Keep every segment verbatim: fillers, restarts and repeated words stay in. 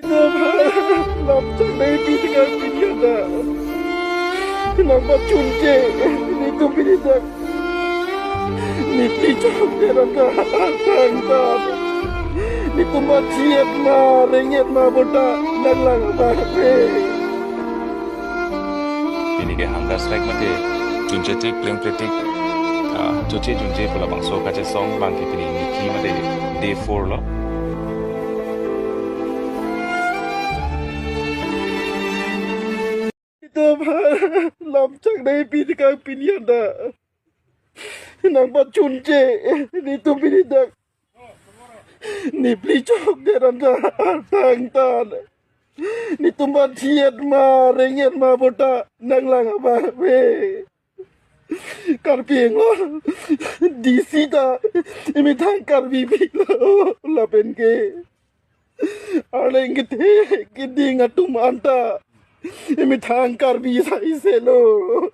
Lapchak nangpi tikang pini anta. Nangpachunche, netum pini dak. Nephli chokdet anta, tangtan. Netum bachiet ma, renget ma, bota nanglang abang. Pini ke hunger strike mate, chunche tik, pleng pletik, ah, chunche chunche pu labangso kachesong abang ke pini niphli mate day four lo. Netum lapchak nangpi tikang pini anta. Nangpachunche, netum pini dak. Nephli chokdet anta, tangtan. Netum bachiet ma, renget ma, bota nanglang abang. Karbi Anglong D C ta emethang Karbi pilo lapen ke arleng kethe keding atum anta emethang Karbi saiselo.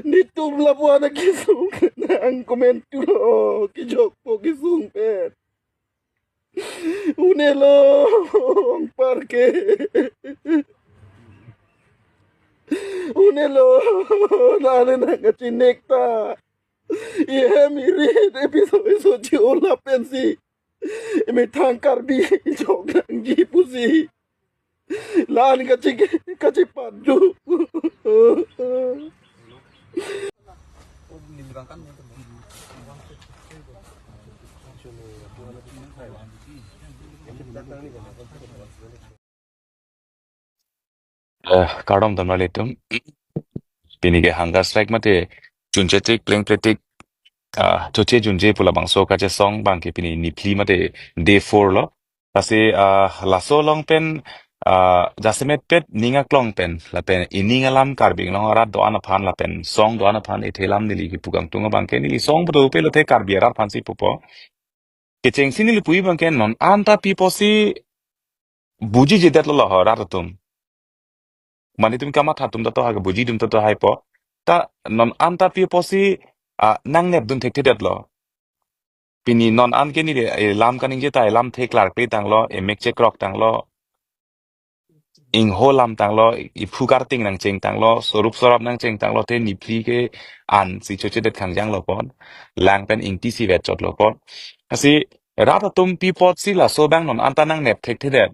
Netum lapu-an akesung nang comment thulo, kejokpo kesung pen. Un'elo, ongpar ke. Un'elo, nane nangkachinek ta. Ihem irit episo iso chi-o lapensi emethang Karbi chok nangji pusi. La-an kachi, kachipaduk. Eh, kardom damnalitum. Pini ke hunger strike mate chunche tik, pleng pletik, ah, chunche chunche pu labangso kachesong abang ke pini niphli mate day four lo. Lasi, ah, laso along pen, ah, jasemet pet ning aklong pen, lapen ining alam Karbi Anglong arat do-an aphan, lapen song do-an aphan, ithelam neli kipu kangtung abang ke neli song putu pe lote Karbi arat aphansi pupo. Kechengsi neli pu-i abang ke non anta pi apotsi bujijedetlo ho rat atum. Mane tum kamatha atum ta to ha, buji atum ta to haipo. Ta non anta pi apotsi, ah, nangnepdun thekthedetlo. Pini non an ke neli, eh, lam kaningje ta, eh, lam theklar pe tanglo, eh, mek chekrok tanglo. Ingho lam tanglo, iphu karting nangcheng tanglo, sorup sorap nangcheng tanglo, te niphli ke ansi chochedet khangjang lo pon. Lang pen ingti si vetchot lo pon. Lasi rat atum pi apotsi laso abang non anta nangnep thekthedet.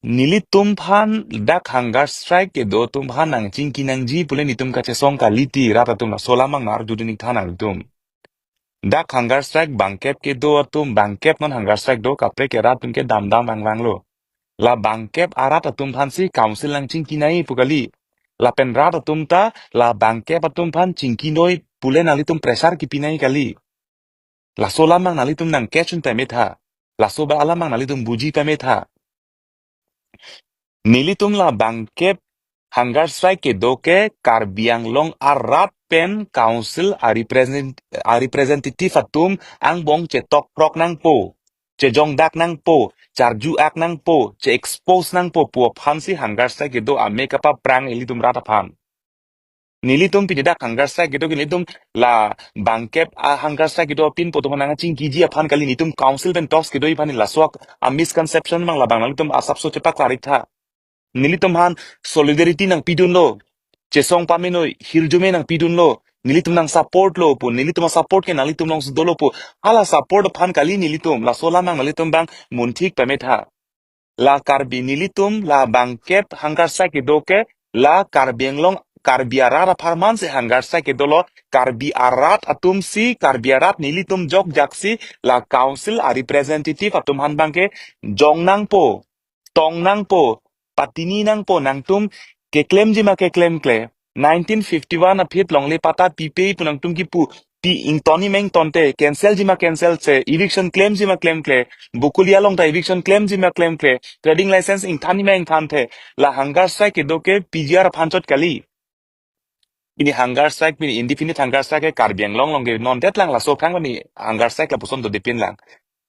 Nelitum aphan dak hunger strike kedo atum aphan nangchingki nangji pule netum kachesong kalite, rat atum laso alam abang nang-arjudun ik tha nanglitum. Dak hunger strike bangkep kedo atum, bangkep non hunger strike do, kaprek ke rat atum ke damdam vangvanglo. La bangkep arat atum aphansi council nangchingki nai pu kali. Lapen rat atum ta la bangkep atum aphan chingki noi pule nanglitum pressure kipi nai kali. Laso alam abang nanglitum nang catch un tame tha. Laso ba alam abang nanglitum buji tame tha. Nelitum la bangkep hunger strike kedo ke Karbi Anglong arat pen council a represent, a representative atum angbong chetokprok nangpo, chejongdak nangpo, charju-ak nangpo, che-expose nangpo pu aphansi hunger strike kedo, amek kapaphrang ilitum rat aphan. Nelitum pini dak hunger strike kedo ke nelitum la bangkep a hunger strike kedo apin pu atum aphan nangchingkiji aphan kali, nelitum council pen talks kedo aphan, laso a misconception abang labang nanglitum asapso chepaklarik tha. Nelitum aphan solidarity nangpidunlo, chesong pamenoi, hirjume nangpidunlo, nelitum nang support lo pu, nelitum a support ke nanglitum alongsi dolo pu, hala support aphan kali nelitum, laso alam abang nanglitum abang munthik pame tha. La Karbi nelitum, la bangkep hunger strike kedo ke, la Karbi Anglong, Karbi arat apharman si hunger strike kedo lo, Karbi arat atum si, Karbi arat nelitum jokjak si, la council a representative atum aphan abang ke, jong nangpo, tong nangpo, patini nangpo, nangtum keklemji ma keklemkle. Nineteen fifty-one aphi longle patta pipe pu nangtum kipu, pi ingtoni ma ingtonte, cancel ji ma cancel se, eviction klemji ma klemkle, Bokolia along ta eviction klemji ma klemkle, trading license ingthani ma ingthanthe, la hunger strike kedo ke P G R aphan chot kali. Pini hunger strike, pini indefinite hunger strike ke Karbi Anglong along ke non det lang, laso khang pini hunger strike lapuson dodepin lang.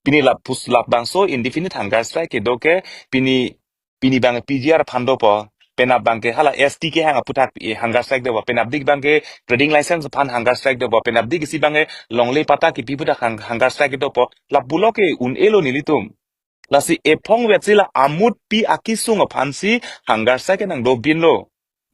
Pini lapus labangso indefinite hunger strike kedo ke pini, pini abang P G R aphan dopo, penap abang ke hala S T kehang aputhak, eh, hunger strike dopo, penapdik abang ke trading license aphan hunger strike dopo, penapdik isi abang ke longle patta kipi aputhak hang-, hunger strike dopo, lapulo ke un-elo nelitum. Lasi ephong vetsi la amutpi akisung aphansi hunger strike nangdobinlo.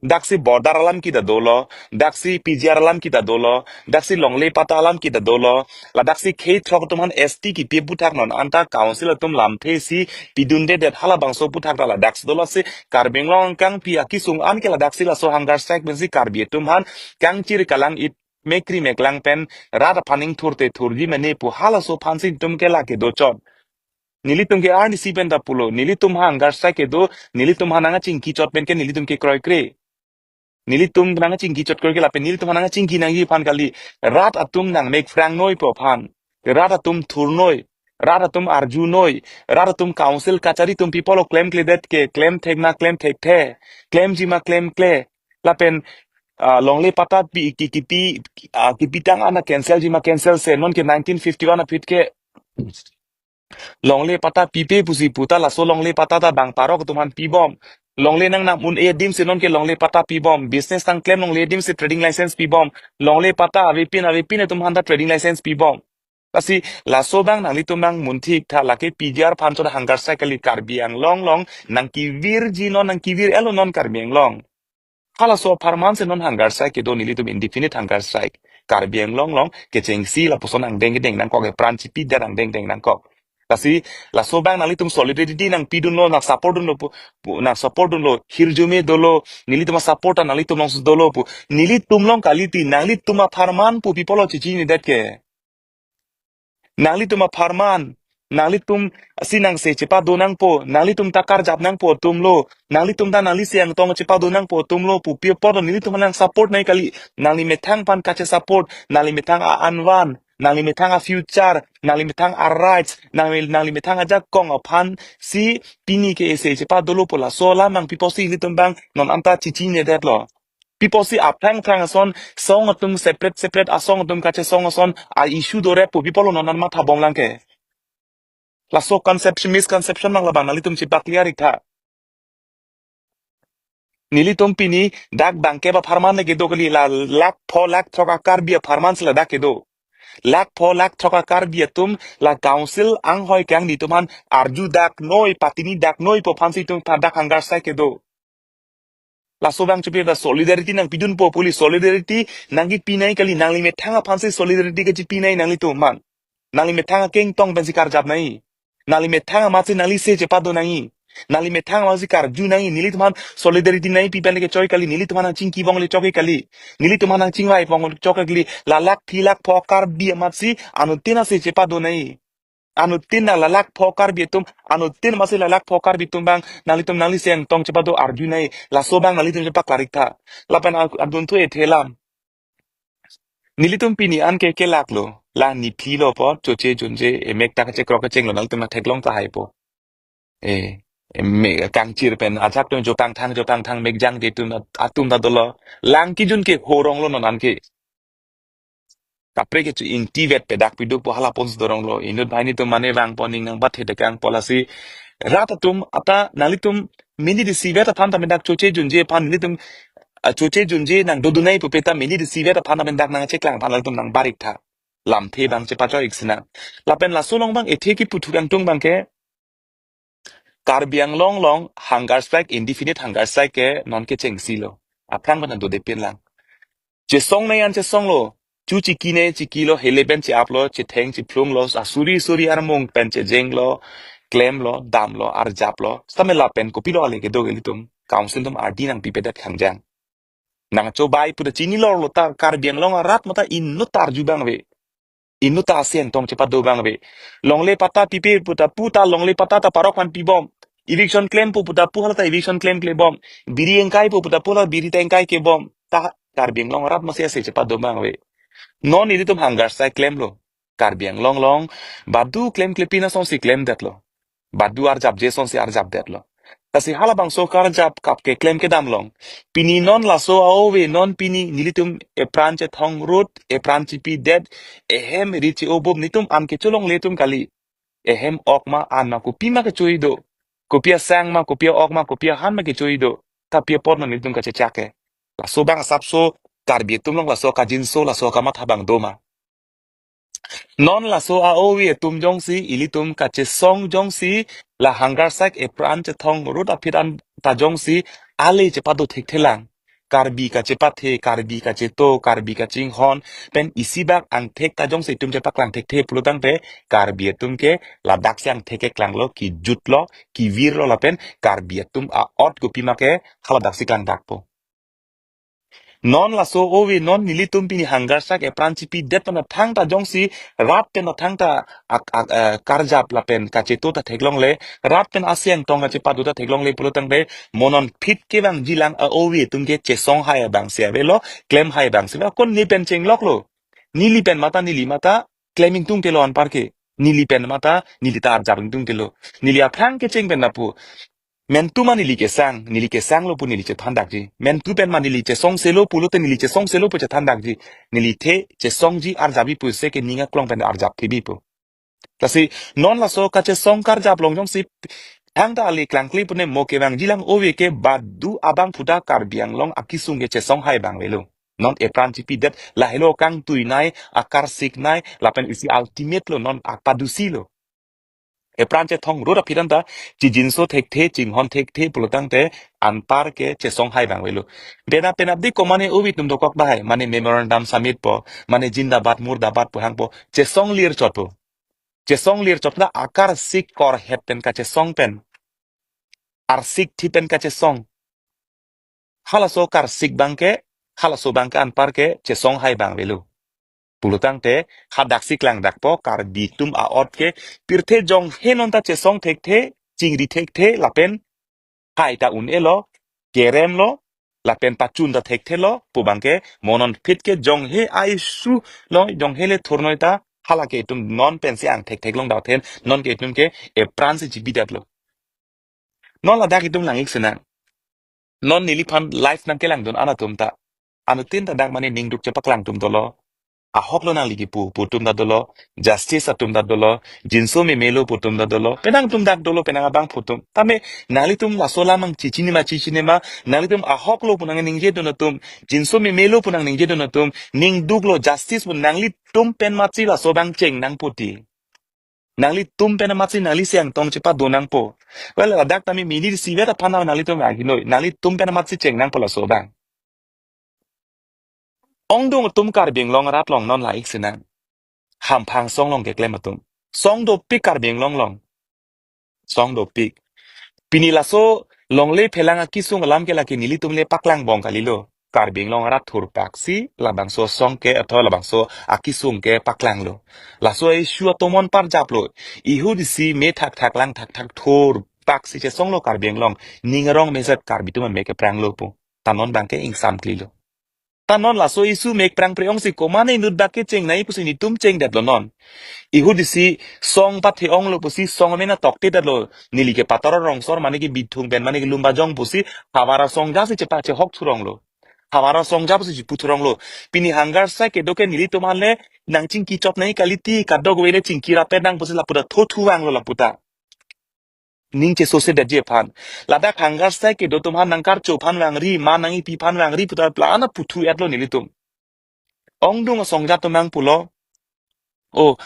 Daksi border alam kita dolo, daksi P G R alam kita dolo, daksi longle patta alam kita dolo, ladaksi khei throk atum aphan S T kipi aputhak non anta council atum lamthe si pidundedet halabangso aputhak ta ladaksi dolo si Karbi Anglong kangpi akisung an ke ladaksi laso hunger strike pensi Karbi atum aphan kangchir kalang-it mekri meklang pen rat aphan ingthurte thurji mene pu halaso aphansi itum ke lake dochot. Nelitum ke arnisi pen ta pulo, nelitum hunger strike kedo, nelitum aphan nangchingki chot pen ke nelitum ke kroikre. Nelitum nangchingki chot kroikre lapen nelitum aphan nangchingki nangji aphan kali. Rat atum nangmek phrang noi pu aphan. Rat atum thur noi. Rat atum arju noi. Rat atum council kachari atum pi apotlo klemkledet ke, klem thek ma klem thekthe, klemji ma klemkle. Lapen ah, longle patta pi ki kipi ah, kipitang ana cancel ji ma cancel se, non ke nineteen fifty-one aphi ke longle patta pipe pusi puta laso longle patta ta bang parok atum aphan pibom. Longle nangnam un-e adim si non ke longle patta pibom. Business nangklem longle adim si trading license pibom. Longle patta avepin avepin atum aphan ta trading license pibom. Lasi laso abang nanglitum abang munthik tha, lake P G R aphan chot hunger strike kali, Karbi Anglong along nangkevirji non, nangkevir-etlo non Karbi Anglong. Halaso apharman si non hunger strike kedo, nelitum indefinite hunger strike. Karbi Anglong along kechengsi lapuson angdeng kedeng nangkok, epran chipidet angdeng deng nangkok. Lasi laso abang nanglitum solidarity nangpidunlo, nangsupport dunlo pu, pu, nangsupport dunlo, hirjume dolo, nelitum asupport ta nanglitum alongsi dolo pu. Nelitum along kali ti, nanglitum apharman pu pi apotlo chechinidet ke. Nanglitum apharman, nanglitum si nangse chepado nangpo, nanglitum ta karjap nangpo atumlo, nanglitum ta nangli se angtong chepado nangpo atumlo pu pi apotlo nelitum aphan nangsupport nangji kali. Nangli methang aphan kachesupport, nangli methang a-anvan, nangli methang a-future, nangli methang a-rights, nangli, nangli methang ajakong aphansi pini ke ese chepadolo pu laso alam abang pi apotsi nelitum abang non anta chechinedetlo. Pi apotsi aphrang phrang ason song atum separate separate asong atum kachesong ason a-issue dorep pu pi apotlo non an mathabom lang ke. Laso conception, misconception abang labang nanglitum chepa-clear-ik tha. Nelitum pini dak bangkep apharman le kedo kali, la lakh pho lakh throk a-Karbi apharman si ladak kedo. Lakh pho lakh throk a-Karbi atum la council anghoi kangni atum aphan arju dak noi, patini dak noi pu aphansi itum ta dak hunger strike kedo. Laso abang chepi ta solidarity nangpidunpo pu kali, solidarity nangkepi nangji kali, nangli methang aphansi solidarity kachepi nangji nanglitum aphan. Nangli methang akeng tong pensi karjap nangji. Nangli methang amatsi nangli se chepado nangji. Nangli methang amatsi karju nangji. Nelitum aphan solidarity nangpi pen le kechoi kali, nelitum aphan nangchingki vong le chok kali. Nelitum aphan nangchingvai vong le chok kali. La lakh phi lakh pho Karbi amatsi anuttin ase chepado nangji. Anuttin na la lakh pho Karbi atum, anuttin amatsi la lakh pho Karbi atum abang, nanglitum nangli se angtong chepado arju nangji, laso abang nanglitum chepa-clear-ik tha. Lapen a-, adunthu ethe alam. Nelitum pini an ke kelak lo, la niphli lo pu, choche junje, emek ta kachekrok kechenglo, nanglitum ta theklong tahai pu. E, e, me, kangchir pen, ajak atum jopang thang, jopang thang, mek jangje atum, atum ta dolo. Lang kejun ke horong lo non an ke. Kaprek kecho ingtivet pe dak piduk pu hala ponsi dorong lo. Inut banghini atum mane vangpo, ning nangbat thedekang pu lasi. Rat atum ata nanglitum mini di sivet aphan ta mendak choche junje aphan nelitum, ah, choche junje nangdodun nangji pupe ta mini di sivet aphan ta mendak nangcheklang aphan nanglitum nangbar-ik tha. Lamthe abang chepachoi-ik sinang. Lapen laso along abang ethe kipu thukangtung abang ke Karbi Anglong along hunger strike, indefinite hunger strike ke non kechengsi lo. Aphrang pen dodepin lang. Chesong nangji an chesong lo. Chu chiki nangji chiki lo, hele pen che-ap lo, chetheng chephlung lo, asuri suri armung pen chejeng lo, klem lo, dam lo, arjap lo. Sitame lapen kopilo ale kedo ke ilitum. Council atum ardi nangpipedet khangjang. Nangchobai pu ta chini lor lo ta Karbi Anglong arat mata inut ta arju abang ave. Inut ta ase angtong chepado abang ave. Longle patta pipe pu ta pu ta longle patta ta parok aphan pibom. Eviction klempo pu ta pu hala ta eviction klemklebom. Biri ingkaipo pu ta pu hala biri ta ingkaikebom. Ta Karbi Anglong arat masi ase chepado abang ave. Non ilitum hunger strike klemlo. Karbi Anglong along badu klemklepin asonsi klemdetlo. Badu arjapje asonsi arjapdetlo. Lasi halabangso karjap kap keklem kedam along, pini non laso a-ove non pini nelitum epran chethong rut, epran chipidet, ehem ri che-obum nelitum an kecholongle atum kali. Ehem ok ma an ma kopima kechui do. Kopi asang ma, kopi a-ok ma, kopi ahan ma kechui do. Ta pi apot non nelitum kachechak ke. Laso abang asapso Karbi atum along laso kajinso, laso kamatha abang do ma. Non laso a-ove atum jongsi, ilitum kachesong jongsi, La hunger strike epran chethong rut aphi anta jongsi ale chepado thekthelang. Karbi kachepathe, Karbi kacheto, Karbi kachinghon, pen isi bak angthek ta jongsi itum chepaklang thekthe pulotangte, Karbi atum ke ladaksi angthek keklanglo, kijutlo, kivirlo lapen Karbi atum a-ot kopima ke haladaksi klangdakpo. Non laso ove non nelitum pini hunger strike epran chipidet pen athang ta jongsi rat pen athang ta ak, ak, eh, karjap lapen kacheto ta theklongle, rat pen aseng tong kachepado ta theklongle pulotangte, mo non phit kevangjilang a-ove atum ke chesong hai abang si avelo, klem hai abang si avelo, kon ne pen chengloklo. Neli pen mata, neli mata, klem ingtungtelo anpar ke. Neli pen mata, neli ta arjap ingtungtelo. Neli aphrang kecheng pen lapu. Mentu ma neli kesang, neli kesanglo pu neli chethandakji. Mentu pen ma neli chesongselo pulote neli chesongselo pu chethandakji. Neli the chesongji arjapji pu se ke ning aklong pen arjap thebipo. Lasi non laso kachesong karjap along jongsi thangta ale klangkle pune mo kevangjilang ove ke badu abangphu ta Karbi Anglong akisung ke chesong hai abang avelo. Non epran chipidet lahelo kangtuinei, akarsiknei, lapen isi ultimate lo non akpadusilo. Epran chethong rut aphi anta chijinso thekthe, chinghon thekthe pulotangte anpar ke chesong hai abang avelo. Bena penapdi komane ove atum dokok bahai, mane memorandum submit po, mane jindabad murdabad pu hangpo, chesong lir chotpo. Chesong lir chot na akarsik korhet pen kachesong pen. Arsik thi pen kachesong. Halaso karsik abang ke, halaso abang ke anpar ke chesong hai abang avelo. Pulotangte, hadaksi klangdakpo, Karbi atum a-ot ke, pirthe jonghe non ta chesong thekthe, chingri thekthe, lapen hai ta un-elo, keremlo, lapen pachun ta thekthelo pu abang ke, mo non phit ke jonghe a-issue lo, jonghe le thurnoi ta, hala ke itum non pensi angthek theklong dauthen, non ke itum ke epran si chipidetlo. Non ladak itum lang-ik sinang. Non neliphan live nangkelangdun an atum ta, anuttin ta dak mane ningduk chepaklang atum dolo. Ahok lo nangli kipu pu atum ta dolo, justice atum ta dolo, jinso memelo pu atum ta dolo, penang atum dak dolo, penang abangphu atum. Tame nanglitum laso alam ang chichinima chichinima, nanglitum ahok lo pu nangningjedun atum, jinso memelo pu nangningjedun atum, ningduk lo justice pu nanglitum pen matsi laso abang cheng nangpo ti. Nanglitum pen matsi nangli siang tong chepadun nangpo. Well, ladak tame minit isivet aphan nanglitum aginoi, nanglitum pen matsi cheng nangpo laso abang. Ongdung atum Karbi Anglong arat along non la-ik sinang. Hamphang asong along keklem atum. Song dopik Karbi Anglong along. Song dopik. Pini laso longle phelang akisung alam ke lake nelitum le paklangbom kalilo. Karbi Anglong arat thurpaksi labangso asong ke athor labangso akisung ke paklanglo. Laso issue atomon parjaplo. Ihudisi me thakthak lang thakthak thurpaksi chesonglo Karbi Anglong. Ning arong meset Karbi atum ame kepranglo pu. Ta non abang ke ingsamklilo. Ta non laso issue mek prangpre ongsi komane inut bak kechengnei pusi netum chengdetlo non. Ihudisi song pathe-onglo pusi song amen atok tedetlo. Neli ke Pator Rongsor mane ke Bithung pen mane ke Lumbajong pusi havar asong jasi chepa chehok thuronglo. Havar asong ja pusi chipu thuronglo. Pini hunger strike kedo ke nelitum ale nangchingki chotnei kaliti, kadokave le chingki rapet nang pusi lapu ta thothu vanglo lapu ta. Ning chesose detji aphan. Ladak hunger strike kedo atum aphan nangkarcho aphan vangri, ma nang-ipi aphan vangri pu ta plan aputhu-etlo nelitum. Ongdung asongja atum nangpulo. O,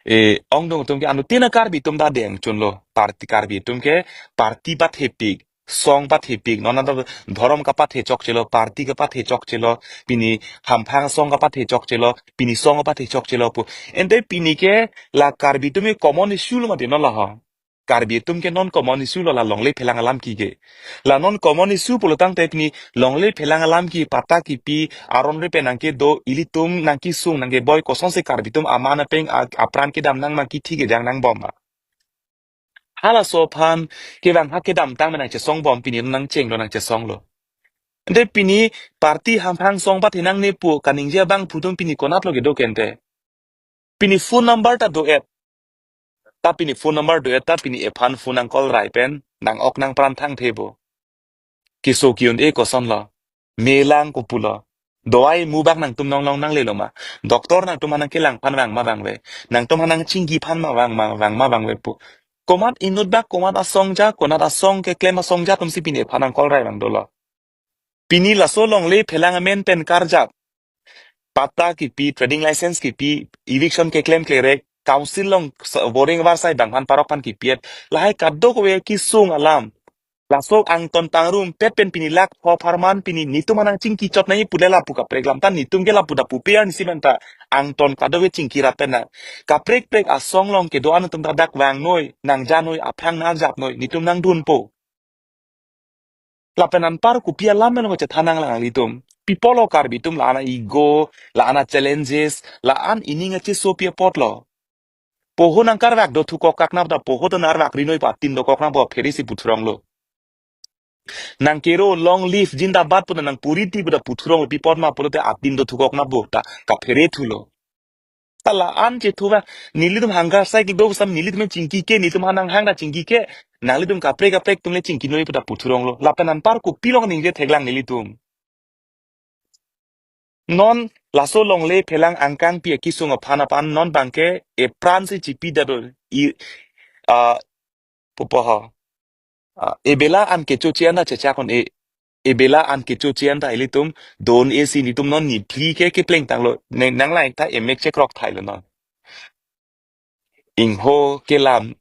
eh, ongdung atum ke anuttin a Karbi atum ta dengchunlo. Party Karbi atum ke party pathepik, song pathepik, non anta dhorom kapathe chokchelo, party kapathe chokchelo, pini hamphang song kapathe chokchelo, pini song kapathe chokchelo pu. Ante pini ke la Karbi atum ke common issue lo mati non la ho. Karbi atum ke non common issue lo la longle phelang alam ki ke. La non common issue pulotangte pini longle phelang alam ki patta kipi aron re pen nangkedo ilitum nangkisung nangkeboi kosonsi Karbi atum aman apeng a-, apran kedam nang ma kithi kejang nangbom ma. Halaso aphan kevang ha kedamtang ma nangchesongbom pini nangchenglo nangchesonglo. Ante pini party hamphang song pathe nangne pu kaningje abangphu atum pini konatlo kedo ke ante. Pini phone number ta do-et. Ta pini phone number do-et ta pini ephan phone nang call rai pen nang-ok nangpran thangthebo. Keso ki-un-e kosonlo. Melang kopulo. Dawai mu bak nangtum nonglong nanglelo ma. Doctor nangtum aphan nangkelang aphan vang ma vangve. Nangtum aphan nangchingki aphan ma vang ma vang ma vangve pu. Komat inut bak komat asongja, konat asong keklem asongja atumsi pini ephan nang call rai vang dolo. Pini laso longle phelang amen pen karjap. Patta kipi, trading license kipi, eviction keklem klerek, Council along s-, boreng varsai abang aphan parok aphan kipi-et. Lahai kadokave kesung alam. Laso angton pangrumpet pen pini lak pho apharman pini netum aphan nangchingki chot nangji pule lapu kaprek alam ta netum ke lapu ta pupe arnisi pen ta angton kadokave chingki rat pen na. Kaprek prek asong along kedo-an atum ta dak vangnoi, nangjanoi, aphrang nangjapnoi, netum nangdunpo. Lapen anpar kopi alam pen lo kachethan nanglang nanglitum. Pi apotlo Karbi atum la-an a-ego, la-an a-challenges, la-an ining acheso pi apotlo. Poho nangkarvak dothukok kak nang ta poho ta nangkarvak rinoi pu atin dokok nang pu apheresi puthuronglo. Nangkero long live zindabad pu ta nangpuriti pu ta puthuronglo pi apot ma pulote atin dothukok nang pu ta kaphere thulo. Ta la-an chethu ba nelitum hangar sai kedo sam nelitum chingki ke netum aphan nanghang ta chingki ke nanglitum kaprek kaprek atum le chingkinoi pu ta puthuronglo. Lapen anpar kopilo kaningje theklang nelitum. Non laso longle phelang angkang pi akesung aphan aphan non abangke epran si chipidetlo i, ah, pupo ho. Ah, ebela an kecho chian ta chechak un-e, ebela an kecho chian ta ilitum don-e si netum non niphli ke kepleng tanglo. Ne nanglai ta emek chekrok thailo non. Ingho kelam,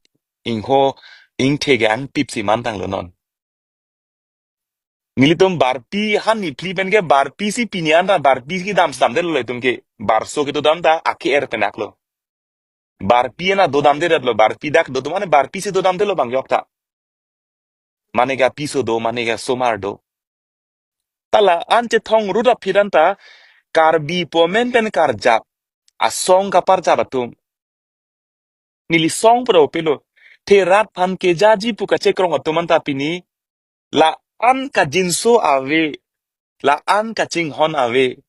ingho ingthe ke angpip si man tanglo non. Nelitum barpi han niphli pen ke barpi si pini an ta barpi si dam dam detlo itum ke barso kedo dam ta ake er penak lo. Barpi ana dodam detlo, barpi dak dodam ane barpi si dodam detlo bang yok ta. Mane ke piso do, mane ke somar do. Ta la-an chethong rut aphi dan ta Karbi pu amen pen karjap asong kaparjap atum. Neli song pro pelo. The rat aphan kejaji pu kachekrong atum an ta pini la-an kajinso ave, la-an kachinghon ave,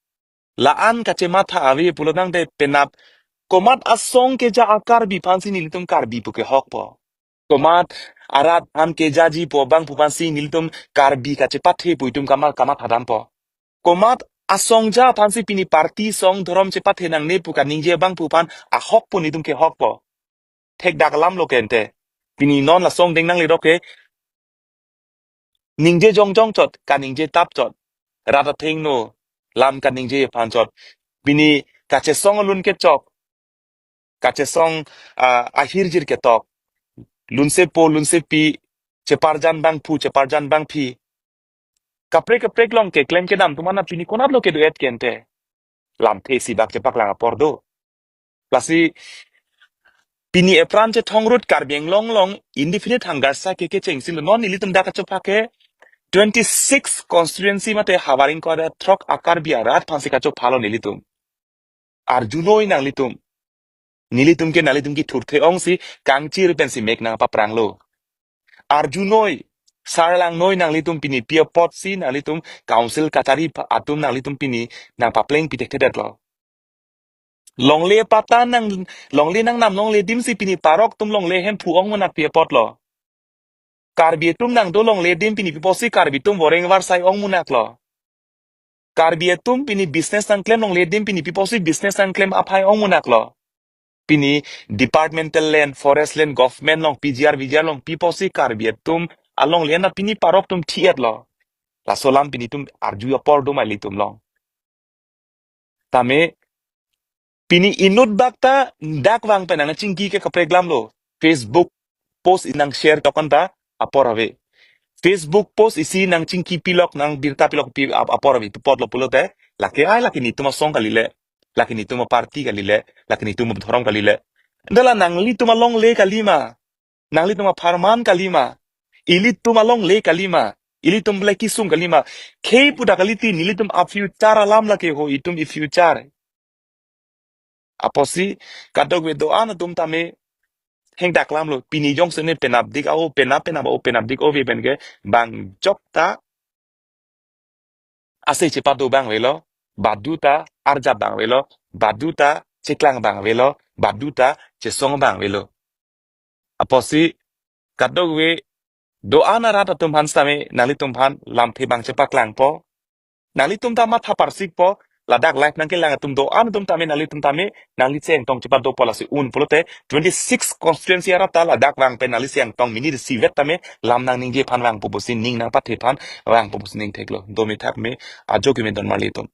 la-an kachematha ave pulo tangte penap komat asong keja a-Karbi aphan si nelitum Karbi pu kehokpo. Komat arat aphan kejaji pu abang pu aphan si nelitum Karbi kachepathe pu itum kamat kamatha dampo. Komat asong ja aphan si pini party song dhorom chepathe nangne pu kaningje abang pu aphan ahok pu netum kehokpo. Thekdak alam lo kente. Pini non la song deng nangli rok ke ningje jongjong chot, kaningje tap chot. Rat athengno, lam kaningje aphan chot. Pini kachesong alun kechok, kachesong, ah, ahirjir ketok. Lunsepo, lunsepi, cheparjan bangphu, cheparjan bangphi. Kaprek kaprek along keklem kedam atum an pini konatlo kedo-et kente. Lamthe isi bak chepaklang apor do. Lasi pini epran chethong rut Karbi Anglong along indefinite hunger strike ke kechengsi lo. Non nelitum dak kachopha ke twenty-six constituency mate havar ingkoi ra throk a-Karbi arat aphan si kachophalo nelitum. Arjunoi nanglitum. Nelitum ke nanglitum kethurthe ong si kangchir pensi mek nangpapranglo. Arjunoi, sarlangnoi nanglitum pini pi apot si nanglitum council kachari pa-, atum nanglitum pini nangpapleng pi thekthedetlo. Longle pata nang, longle nangnam longle adim si pini parok atum longle hemphu ong munak pi apotlo. Karbi atum nangdo longle adim pini pi apotsi Karbi atum boreng varsai ong munaklo. Karbi atum pini business nangklem longle adim pini pi apotsi business nangklem aphai ong munaklo. Pini departmental land, forest land, government along P G R, V G R along pi apotsi Karbi atum alongle an pini parok atum thi-etlo. Laso alam pini itum arju apor do ma ilitum along. Tame pini inut bak ta dak vang pen nangchingki ke kaprek alam lo. Facebook post isi nangshare tok an ta apor ave. Facebook post isi nangchingki pilok nangbirta pilok pi ap-, apor ave. Pi apotlo pulote lake ai lake netum asong kali le. Lake netum aparty kali le. Lake netum adhorom kali le. Anta la nanglitum alongle kali ma. Nanglitum apharman kali ma. Ilitum alongle kali ma. Ilitum ble kesung kali ma. Khei pudak kali ti nelitum a-future alam lake ho itum i-future. Apotsi kadokave do-an atum tame hengdak alam lo. Pini jongsi ne penapdik a-o, penap penap a-o, penapdik ove pen ke bang jok ta ase chepado abang avelo, badu ta arjap abang avelo, badu ta cheklang abang avelo, badu ta chesong abang avelo. Apotsi kadokave do-an arat atum aphan sitame nanglitum aphan lamthe abang chepaklangpo. Nanglitum ta matha parsikpo, ladak live nangkelang atum do-an atum tame nanglitum tame nangli chengtong chepadopo lasi un pulote twenty-six constituency arat ta ladak vang pen nangli chengtong minit isivet tame lam nangningje aphan vangpo pusi ning nangpathe aphan vangpo pusi ning theklo. Dome thakme ajo keme don marli atum.